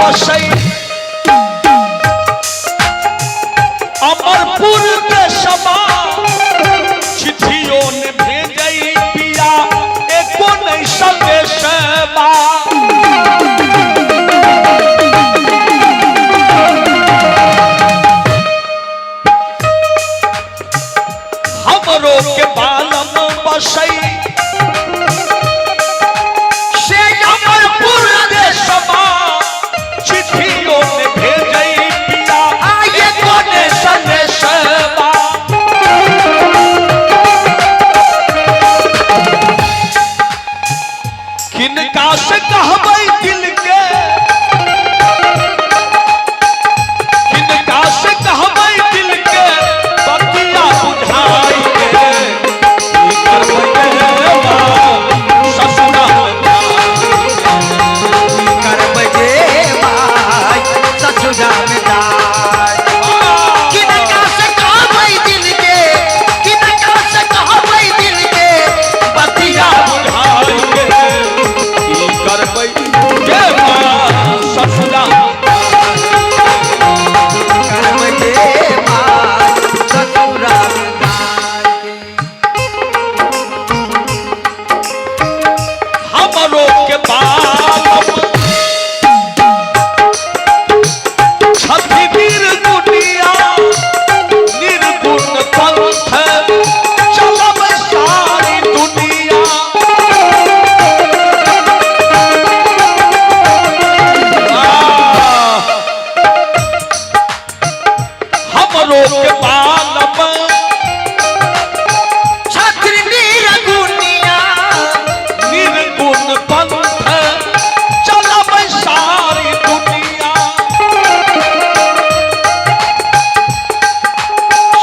बसै अमरपुर देशमा, चिट्ठियो ने भेजै पिया एको नहीं संदेशमा। हमरो के बालम बसै से अमरपुर देशमा, चिट्ठियों में भेजै पिया आये कोने संदेशवा। किनका से कहबै दिल के, किनका से कहबै दिल के बतिया बुझाई के, की करबै गे ससुरा करब जे माय ससुरा में जाय। किनका से कहबै दिल के, किनका से कहबै दिल के बतिया बुझाई के, की करबै गे ससुरा करब जे माय ससुरा में जाय। हमरो के बाप छथि निर्गुणिया, निर्गुण पंथ चलब सारी दुनिया। आह! हमरो के बालम छत्र निरगुनिया निर्गुण पंथ चलब सारी दुनिया।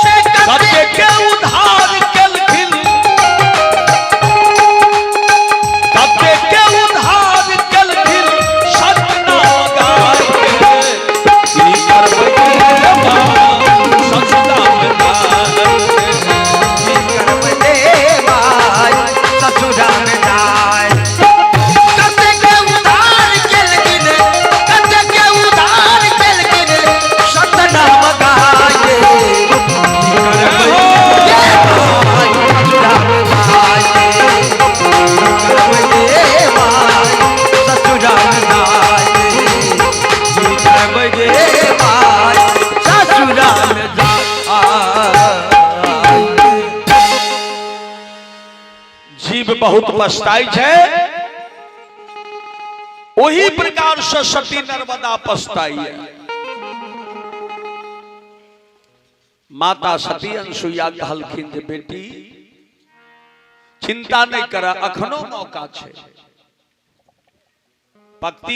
से सत्य के उधार केलखिन, सत्य के उधार केलखिन सतना गाय के, की करबै गे ससुरा में जाय। करब जे माय ससुरा में जाय। कते के उधार केलखिन, कते के उधार केलखिन सतनाम गाय। जीव बहुत पछताई छै, ओही प्रकार से सती नर्मदा पछताई है। माता सती अनसुईया कहलखिन जे बेटी चिंता नहीं कर, अखनो मौका छै, भक्ति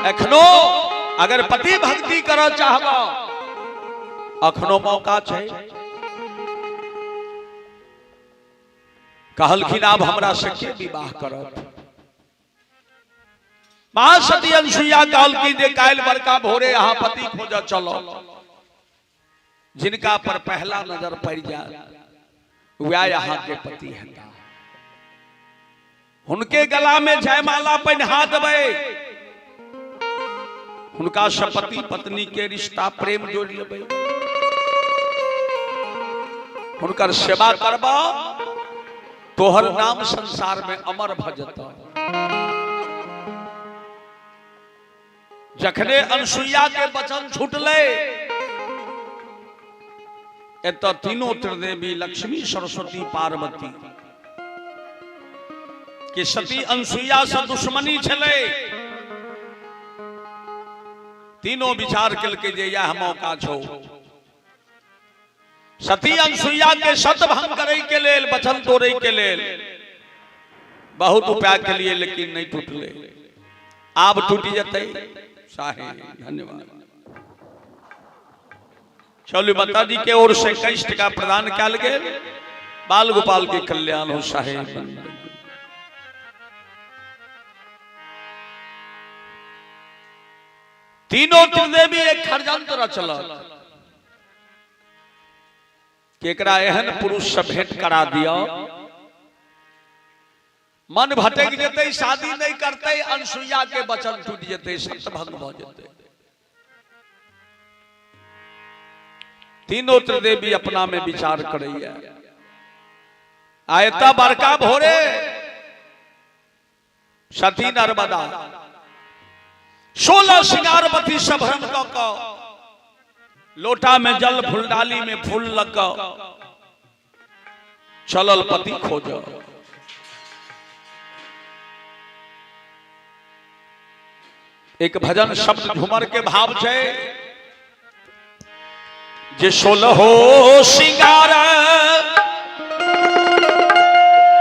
एखनो अगर पति भक्ति कर चाहब अखनो मौका छै। कहलखिन आब हमरा से के विवाह करत? महासती अनसुईया कहलखिन जे काल्हि बड़का भोरे अहाँ पति खोज चलो, जिनका पर पहला नजर पड़ जाए वह अहाँ के पति हेता, हुनके गला में जयमाला पहिना देबै, हुनका से पति पत्नी के रिश्ता प्रेम जोड़ लेबै, हुनकर सेवा करबा, तोहर नाम संसार में अमर भ जेतौ। जखने अनसुईया के वचन छूटलै, एतऽ तीनों त्रिदेवी लक्ष्मी सरस्वती पार्वती के सती अनसुईया से दुश्मनी छलै, तीनों विचार केलकै जे यह मौका छौ सती अनसुईया के सतभंग करे के लेल, वचन तोड़े के लेल। बहुत उपाय के लिए, लेकिन नहीं टूटले, आब टूट जतै साहेब। धन्यवाद। चलू माता जी के ओर से 21 टका प्रदान कयल गेल, बाल गोपाल के कल्याण हो साहेब। तीनों त्रिदेवी एक खरजंत्र रचलक कि एकरा एहन पुरुष से भेंट करा दिया मन भटक जेतै, शादी नहीं करतै, अनसुईया के वचन टूट जेतै, सत्यभंग भ जेतै। तीनों त्रिदेवी अपना में विचार करैया। आ एतऽ बड़का भोरे सती नर्मदा 16 श्रृंगारवती सभरन कऽ कऽ लोटा में जल फुलडाली में फूल लऽ कऽ चलल पति खोज। एक भजन शब्द झुमर के भाव छै जे सोलहो श्रृंगार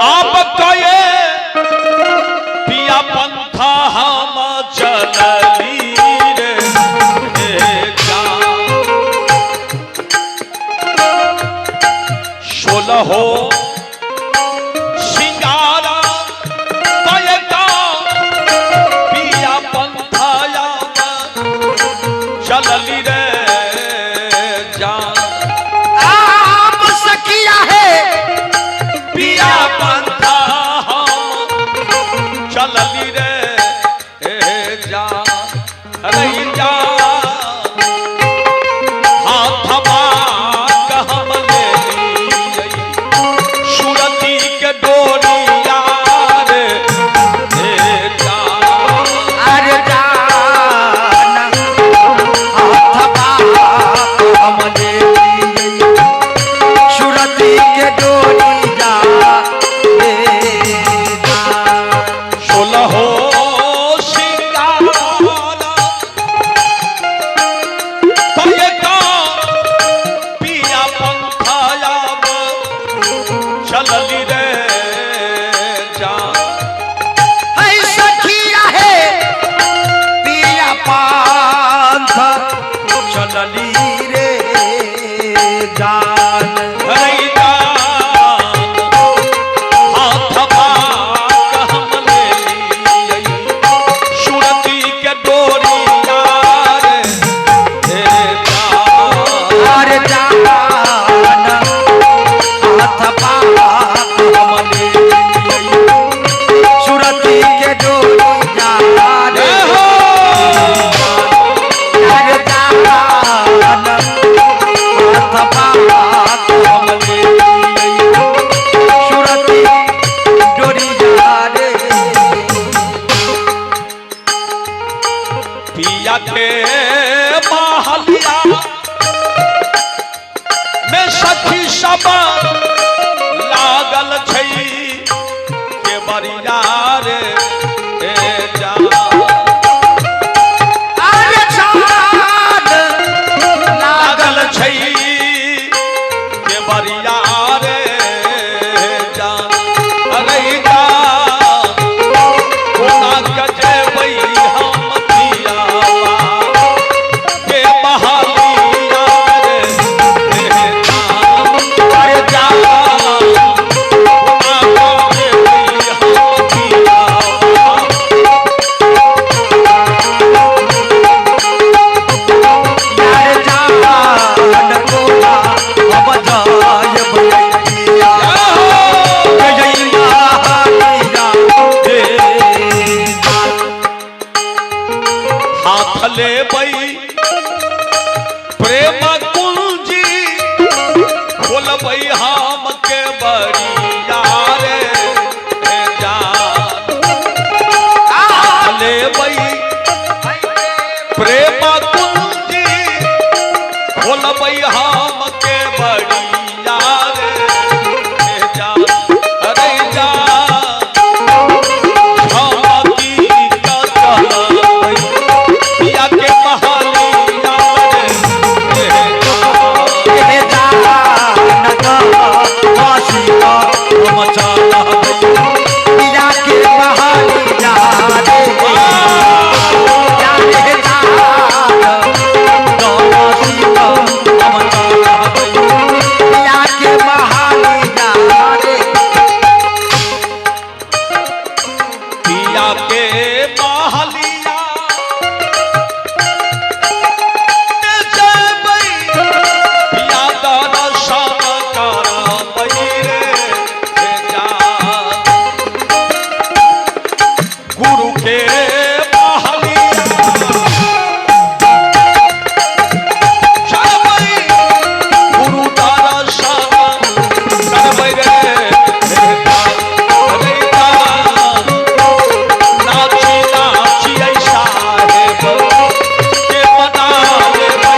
आप कये पिया पंथा हम चलली रे सोलहो श्रृंगार कये पिया पंथा चलली रे जान। आप सखिया है पिया पंथा हम चलली रे जान रे जान। हाथवा हम ले लियै सुरती के डोरिया रे जान। अरे जान हाथ हम ले लियै सुरती के डोरिया रे जान। सोलहो श्रृंगार कहिए पिया पंथा आब चलली रे जान। है सखिया है पिया पंथ चलली रे जान। रे जान हाथवा हम ले लियै सुरती के डोरिया रे जान। अरे जान हाथ हम ले लियै सुरती के डोरिया रे। अरे जान हाथ हम ले लियै सुरती डोरिया रे। पिया के महलिया में सखी सब लागल छै के बरिया रे जान। अरे जान लागल लागल छै के बरिया रे जान। अरे जान कोना के जेबै हम पियावा के बहालिया रे जान। अरे जान कोना के जेबै हम पियावा। यार जान कोना हम जायब पिया जय महानिया रे जान। हाथ लेबै प्रेम कुंजी खोलबै हम के बरिया रे जान। हाथ लेबै प्रेम कुंजी खोलबै हम के बरिया रे जान। अरे जान हम की चलबै पिया के बहालिया रे जान। हे जान काशी का हम चलबै पिया के बहालिया रे जान। हे जान काशी का हम चलबै पिया के बहालिया रे। पिया के बहालिया जेबै पिया दर्शन करबै रे जान। के महलिया चलबै गुरु दर्शन करबै रे रे नाची नाची ऐ साहेब के मना लेबै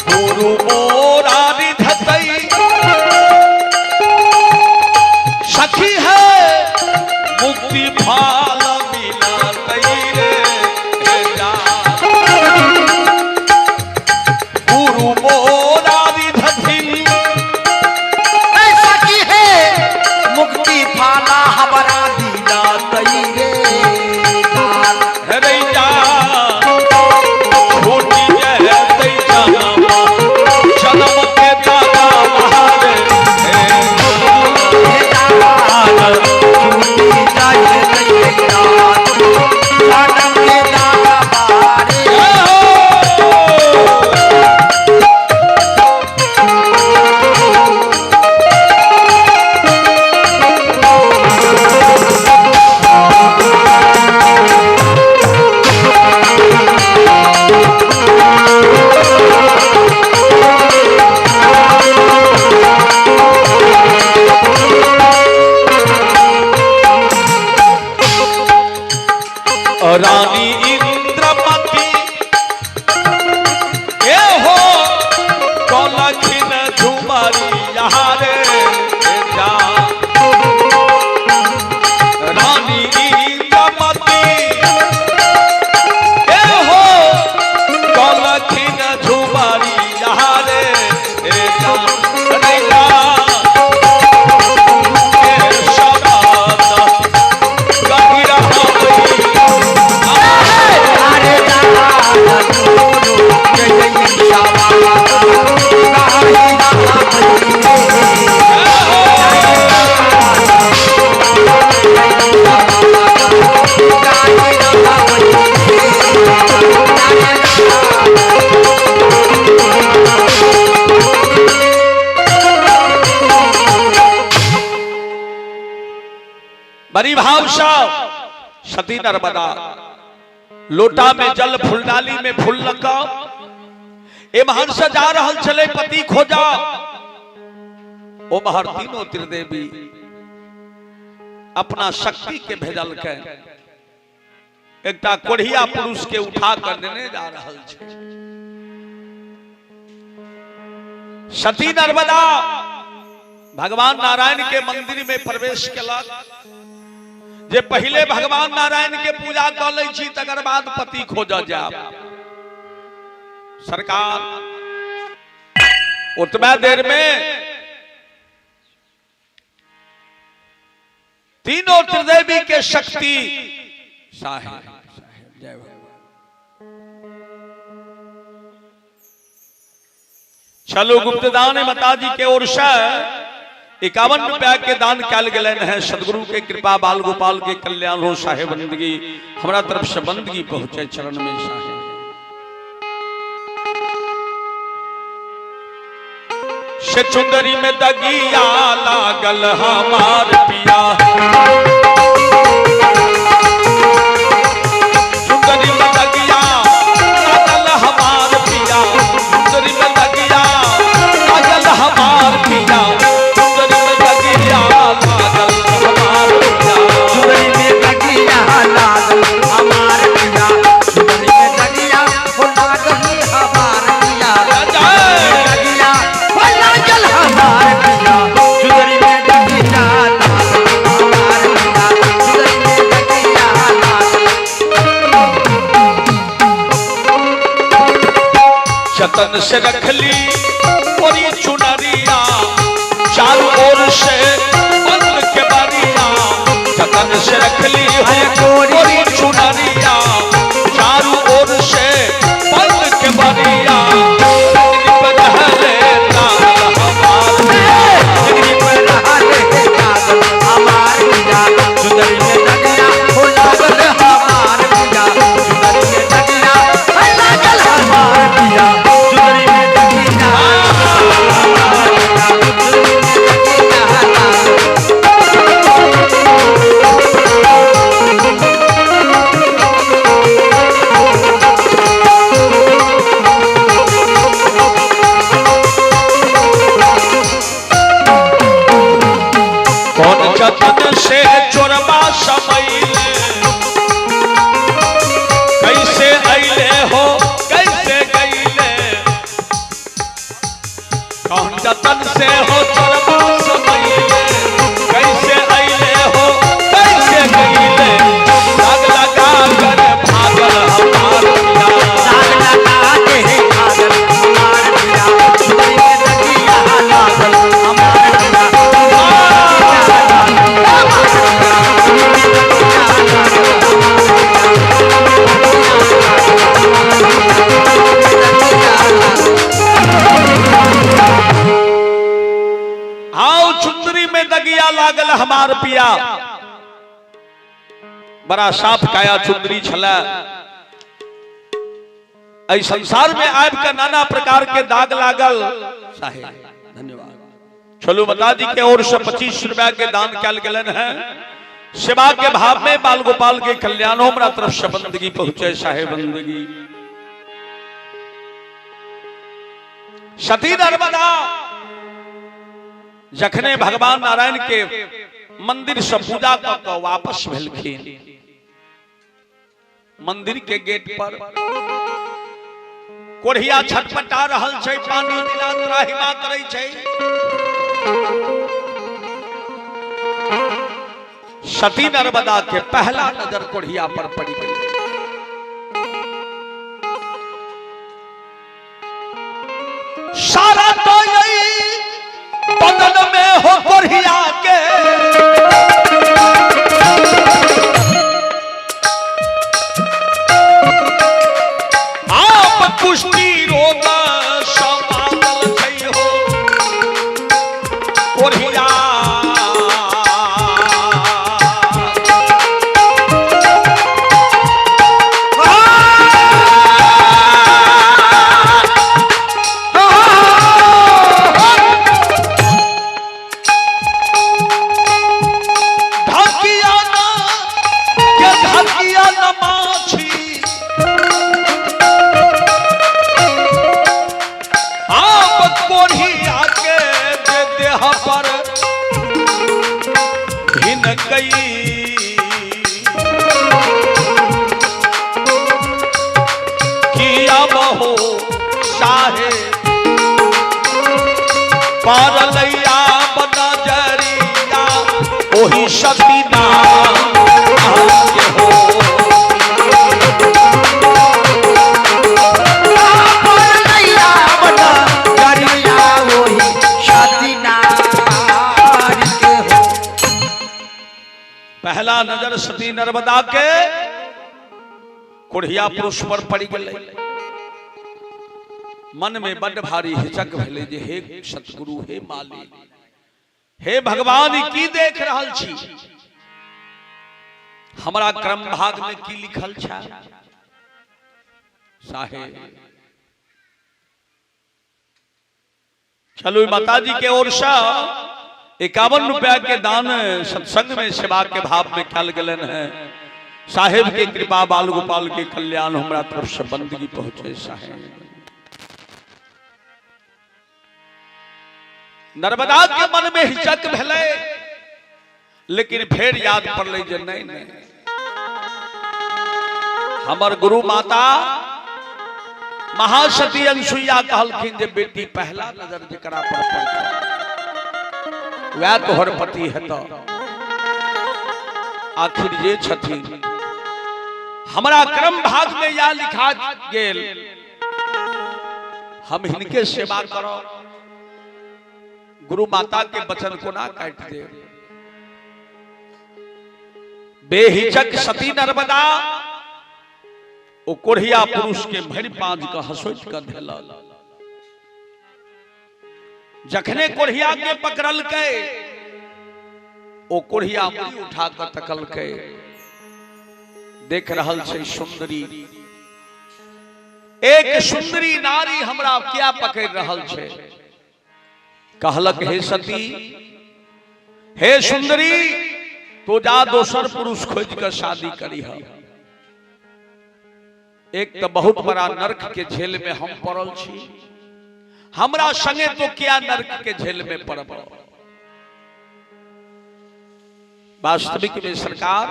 गुरु मोरा निधतई सखी है मुक्ति फाल मिलतई रे हे जा। गुरु मोरा निधथिन मुक्ति फाला हमारा दीना तई रे लाल। रे जा छोटी जयतई जनम जनम के दादा महारे हे। रानी इंद्रमती ए हो कौलखिन झुमरी यहाँ रे जा। रानी इंद्रमती ए हो कौलखिन झुमरी यहाँ रे जा। रे जा। के शबद कही रहा बड़ी भाव साहब सती नर्मदा लोटा में जल फुलडाली में फूल लगाओ एमहर से जा रहल छले पति खोजा ओमहर तीनों त्रिदेवी अपना शक्ति के भेजल के एकटा कोढ़िया पुरुष के उठा कर देने जा रहल छे। सती नर्मदा भगवान नारायण के मंदिर में प्रवेश केलक जे पहले भगवान नारायण के पूजा कर लै छी तकर बाद पति खोज जाब। सरकार उतबा देर में तीनों त्रिदेवी के शक्ति साहेब साहेब जय भगवान। चलो गुप्तदान माता जी के ओर से 51 रुपया के दान कल गए हैं। सदगुरु के कृपा बाल गोपाल के कल्याण हो साहेब बंदगी हमारा तरफ से बंदगी पहुंचे चरण में साहेब। से चुंदरी में दगिया लागल हमार पिया, चुंदरी में दगिया लागल हमार पिया, चुंदरी में दगिया लागल हमार पिया, चुंदरी में दगिया लागल हमार पिया। चुनरी में दगिया लागल हमार पिया, चुनरी में दगिया हो लागल हमार पिया, दगिया हो लागल हमार पिया, चुनरी में दगिया लागल हमार पिया, चुनरी में दगिया लागल। चतन से रख ली पूरी चुनरिया, चारों ओर से बंद के बारिया, चतन से रख ली हो पूरी चुनरिया, चारों ओर से बंद के बारिया, पर रहले लाल हमार। तन से हो चोरबा समैले, कैसे अइले हो कैसे गइले, दाग लगा कर भागल हमार पिया। दाग लगा के भागल हमार पिया, चुनरी में दगिया लागल हमार पिया। आओ चुंदरी में दगिया लागल हमार पिया। बड़ा साफ काया चुंदरी छला। एहि संसार में आबि के नाना प्रकार के दाग लागल। साहेब धन्यवाद। चलू माता जी के ओर से 25 रुपया के दान कयल गेलन है। सेवा के भाव में बाल गोपाल के कल्याण हो, हमरा तरफ से बंदगी पहुंचे साहेब बंदगी। सती नर्मदा जखने भगवान नारायण के मंदिर से पूजा क के वापस भेलखिन, मंदिर के गेट पर कोढ़िया छटपटा रहल छै, पानी बिना त्राहिमा करै छै। सती नर्मदा के पहला नजर कोढ़िया पर पड़ी गई। सारा तो यही बदन में हो कोढ़िया के, आप कुश्ती रोग समागल छै हो कोढ़िया। ढकिया ना के ढकिया ना माछी, आप कोढ़िया के जे देह पर भिन गई। किया बहो साहे पारलैया बना जरिया, ओही सती नाम के हो। पहला नजर सती नर्मदा के कोढ़िया पुरुष पर पड़ी गेलै। मन में बड भारी हिचक भेलै जे हे सतगुरु, हे मालिक, हे भगवान, ई की देख रहल छी? हमरा क्रम भाग में की लिखल छै? साहेब चलू माता जी के ओर से 51 रुपया के दान सत्संग में सेवा के भाव में कल गलन है। साहेब के कृपा बाल गोपाल के कल्याण हमरा तरफ से बंदगी पहुंचे। साहेब नर्मदा के मन में हिचक भेलै, लेकिन फिर याद पड़लै जे नहीं नहीं, हमर गुरु माता महासती अनसुईया कहलखिन जे बेटी पहला नजर जकरा पर पड़तौ वएह तोहर पति हेतौ। आखिर जे छथिन हमरा क्रम भाग में या लिखा गेल, हम हिनके सेवा करब। गुरु माता के वचन कोना काटि देब? बेहिचक सती नर्मदा ओ कोढ़िया पुरुष के भरि पाँज के हसोच के धेलक। जखने कोढ़िया के पकड़लकै, ओ कोढ़िया मुड़ी उठा के तकलकै, देख रहल छै सुंदरी, एक सुंदरी नारी हमरा क्या पकड़ रहल छै। कहलक हे सती, हे सुंदरी, तो जा दोसर पुरुष खोज के शादी करी। एक तो बहुत बड़ा नरक के झेल में हम पड़ल छी, हमरा संगे तो क्या नरक के झेल में पड़ब। वास्तविक में सरकार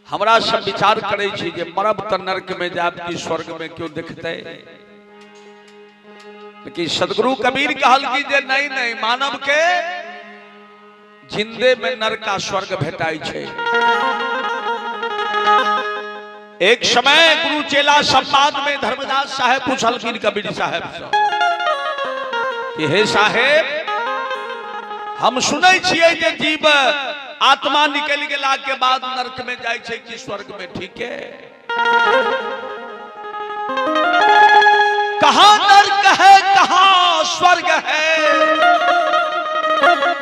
हमरा सब विचार करे छी जे मरब त नरक में जाब कि स्वर्ग में, क्यों देखते? लेकिन सदगुरु कबीर कहल कि जे नहीं नहीं, मानव के जिंदे में नरक आ स्वर्ग भेटाई छै। एक समय गुरु चेला संवाद में धर्मदास साहेब पूछलखिन कबीर साहेब से कि हे साहेब, हम सुनै छियै जे जीव आत्मा निकलि गेला के बाद नरक में जाइ छै कि स्वर्ग में, ठीक है? कहाँ नरक है, कहाँ स्वर्ग है,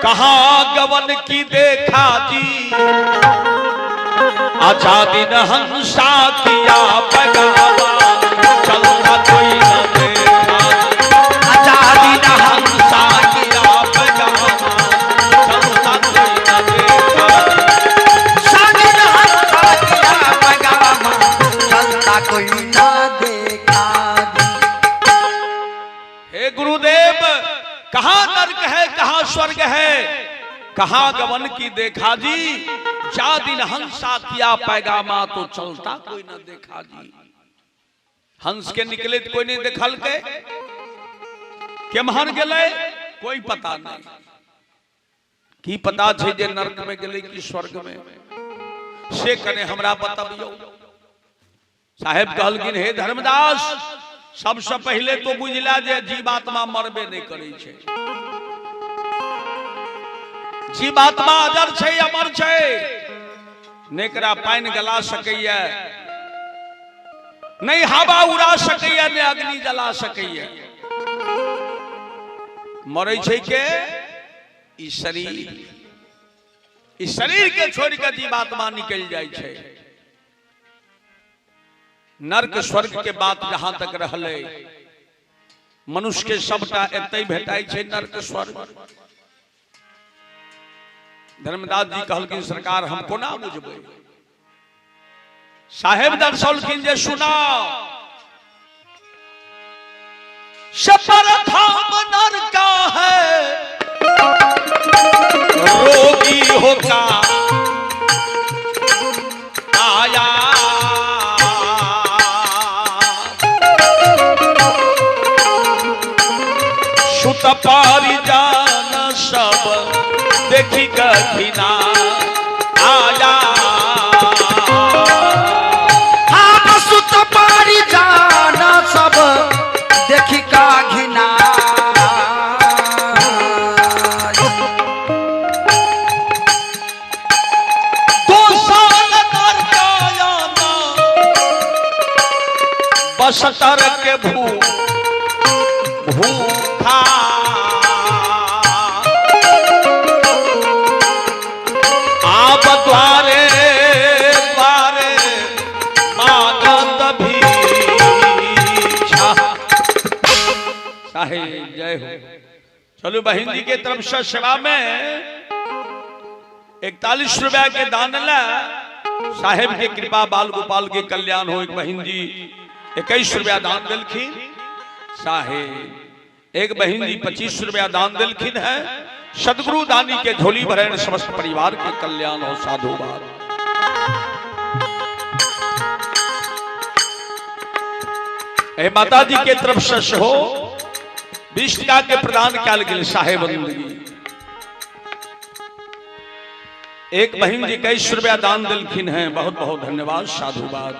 कहाँ गवन की देखा जी, आजादी न हंसा किया पैगामा, चलता कोई न देखा। आजादी न हंसा किया पैगामा, चलता कोई न देखा। साजिद हंसा किया पैगामा, चलता कोई न देखा। हे गुरुदेव, कहाँ नरक है, कहाँ स्वर्ग है, कहाँ गवन की देखा जी, जा दिन हंसा किया पैगामा, तो चलता कोई न देखा जी। हंस के निकले तो कोई नहीं देखल के, केम्हर गेलै कोई पता नहीं, की पता छै जे नरक में गेलै कि स्वर्ग में, से कने हमरा बतबियौ। साहेब कहलखिन हे धर्मदास, सबसे पहले तो बुझला जे जीवात्मा मरबे नहीं करै छै, जीवात्मा अजर छै, अमर छै, ने एकरा पानि गला सकैया, नहीं हवा उड़ा सकैया, ने अग्नि जला सकैया। मरै छै के ई शरीर, ई शरीर के छोड़ के जीवात्मा निकल जाइ छै। नर्क स्वर्ग के बात जहां तक रहलै, मनुष्य के सबटा एतै भेटाइ छै नर्क स्वर्ग। धर्मदास जी कहलखिन सरकार हम कोना बुझबै? साहेब दर्शौलखिन जे सुनाओ, प्रथम नरका है रोगी होका आया, सुत परिजन सब देखी कठिना आया। आप सुत परिजन सब देखी का घिना, बसतर के भू भूखा, आप द्वारे द्वारे मानत भीक्षा। साहेब जय हो। चलो बहन जी के तरफ से सेवा में 41 रुपया के दान ला, साहेब के कृपा बाल गोपाल के कल्याण हो। एक बहन जी 21 रुपया दान दिलखिन साहेब, एक बहन जी 25 रुपया दान दिलखिन है। सदगुरु दानी के झोली भरे समस्त परिवार के कल्याण हो, साधुवाद। ए माता जी के तरफ से हो 20 टका के प्रदान कयल गेल साहेब बंदगी। एक बहन जी 21 रुपया दान दिलखिन है, बहुत बहुत धन्यवाद, साधुवाद।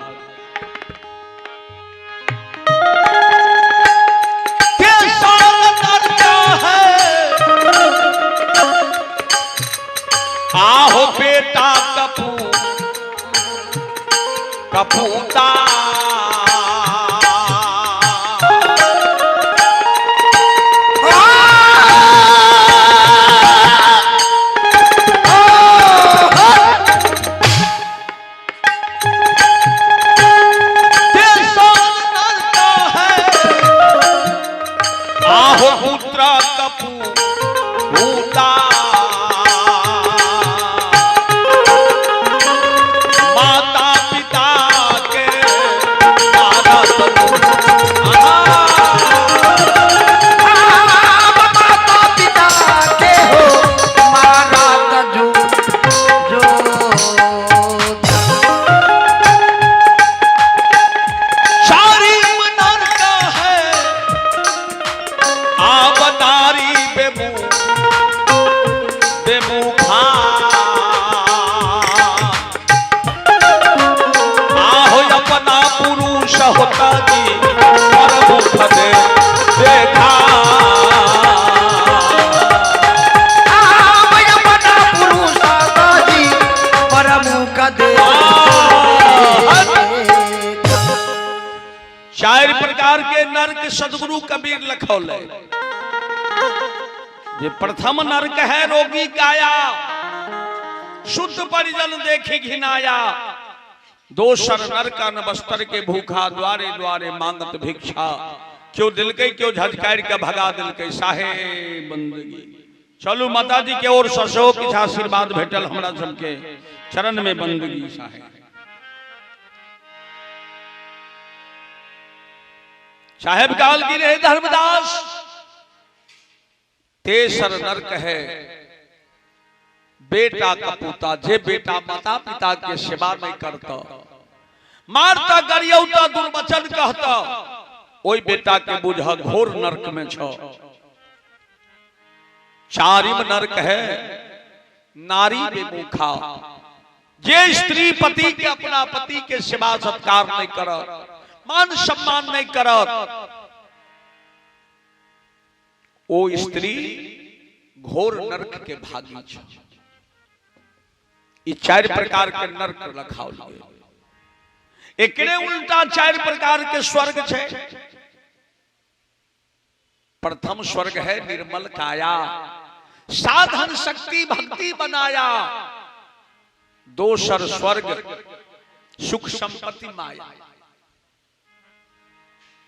आहो बेटा कपू कपूता, आहो पुत्र कपूता, माता पिता के माता पिता के हो मारा जो जो चारिम नरक है प्रकार के नरक सदगुरु कबीर लखौले। जे प्रथम नरक है रोगी काया, शुद्ध परिजन देखी घिनाया। दोसर नरक अनबस्तर के भूखा, द्वारे द्वारे मांगत भिक्षा। क्यों दिलकै क्यों झझकारि के भगा दिलकै। साहे बंदगी। चलू माता जी के ओर से सेहो किछु आशीर्वाद भेटल हमरा सबके, चरण में बंदगी साहे। साहेब कहल की रे धर्मदास, तेसर नरक है बेटा कपूता। जे बेटा माता पिता के सेवा नहीं करता, मारता गरियौता दुर्वचन कहता, ओई बेटा के बुझ घोर नरक में छ। चारिम नरक है नारी बेमुखा। जे स्त्री पति के अपना पति के सेवा सत्कार नहीं करत, मान सम्मान नहीं करत, ओ स्त्री घोर नरक के भागी छ। ई चारि प्रकार के नरक रखाओल गेल। एकरे उल्टा चारि प्रकार के स्वर्ग छै। प्रथम स्वर्ग है निर्मल काया, साधन शक्ति भक्ति बनाया। दोसर स्वर्ग सुख संपत्ति माया,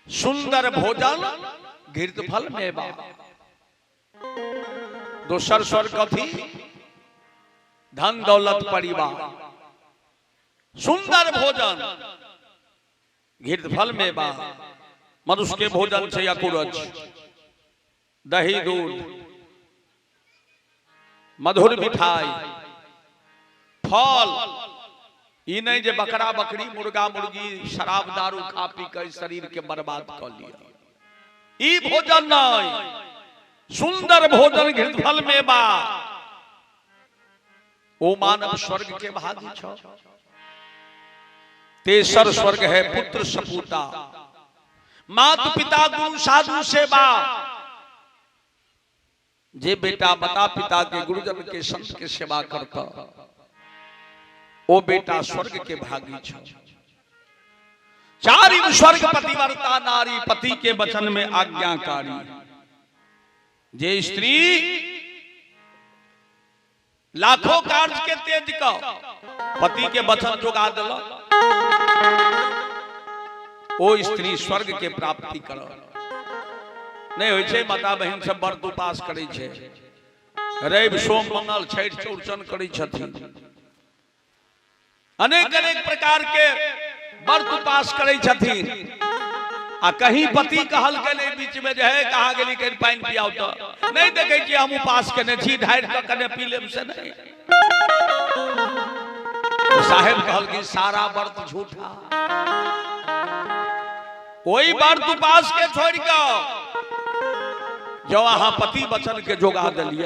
सुंदर भोजन घृत फल मेवा। दोसर स्वर्ग कथी? धन दौलत परिवार, सुंदर भोजन घृत फल मेवा। मनुष्य के भोजन छै अकुरच, दही दूध, मधुर मिठाई, फल। ई नहीं जे बकरा बकरी मुर्गा मुर्गी शराब दारू खा पी के शरीर के बर्बाद कर लिया, ई भोजन नहीं। सुंदर भोजन घृत फल मेवा, ओ मानव स्वर्ग के भागी छ। तेसर स्वर्ग है पुत्र सपूता, मात पिता गुरु साधु सेवा। जे बेटा माता पिता के गुरुजन के संत के सेवा करता, ओ बेटा स्वर्ग के भागी छ। चारिम स्वर्ग पतिव्रता नारी, पति के वचन में आज्ञाकारी। जे स्त्री लाखों कार्य के तेज क पति के वचन जोगा दिल, ओ स्त्री स्वर्ग के प्राप्ति कर। नहीं होइ छै माता बहिन सब व्रत उपास करै छै, रवि सोम मंगल छठि चौरचन करै छथिन, अनेक अनेक प्रकार के व्रत उपास करै छथिन। आ कहीं पति कहलकै एहि बीच में जे हे कहाँ गेली, कहीं पानि पियाउ, तऽ नहीं देखै छियै हम उपास केने छी, ढारि कऽ कने पी लेब से नहीं। तो साहेब कहलखिन सारा व्रत झूठा। ओहि व्रत उपास के छोड़ि कऽ जब अहाँ पति वचन के जोगा देलियै।